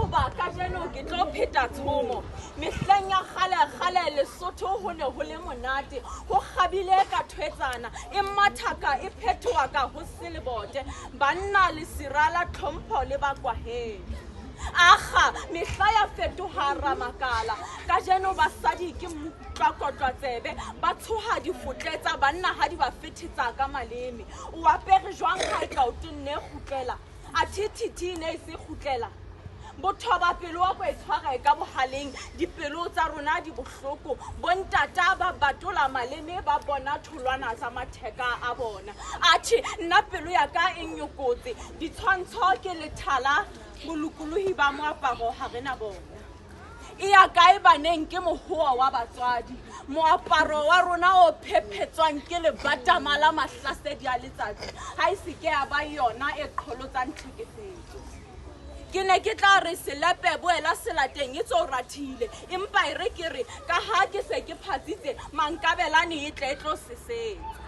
Hoba kajeno ke tlo pheta tshomo. Mehleng ya kgale-kgale Lesotho ho ne ho le monate, ho kgabile ka thwetsana, e mathaka e phethoha ka ho se lebote, banna lesira la tlhompho le ba kwahele. Akga, mehla ya fetoha ra makala. Kajeno basadi ke mmutlwakotlwa tsebe, ba tshoha difotle tsa banna ha di ba fethetsa ka maleme. O apere jwang ha e ka o tenne kgutlela? Athe TT ne e se kgutlela? Bothoba pelo wa ko e tshware ka bohaleng, dipelo tsa rona di bohloko. Bontata ba batola maleme ba bona tholwana tsa matheka a bona. Athe nna pelo ya ka e nyokotse, ditshwantsho ke lethala, bolokolohi ba moaparo ha re na bona. E ya kae baneng ke mohoa wa batswadi. Moaparo wa rona o phephetswang ke lebatama la mahlasedi a letsatsi ha e se ke ya ba yona e qholotsang tlhekefetso. Ke ne ke tla re selepe boela selateng e tso rathile, empa e re ke re ka ha ke se ke phatsitse mankabelane e tle e tlo sesetsa.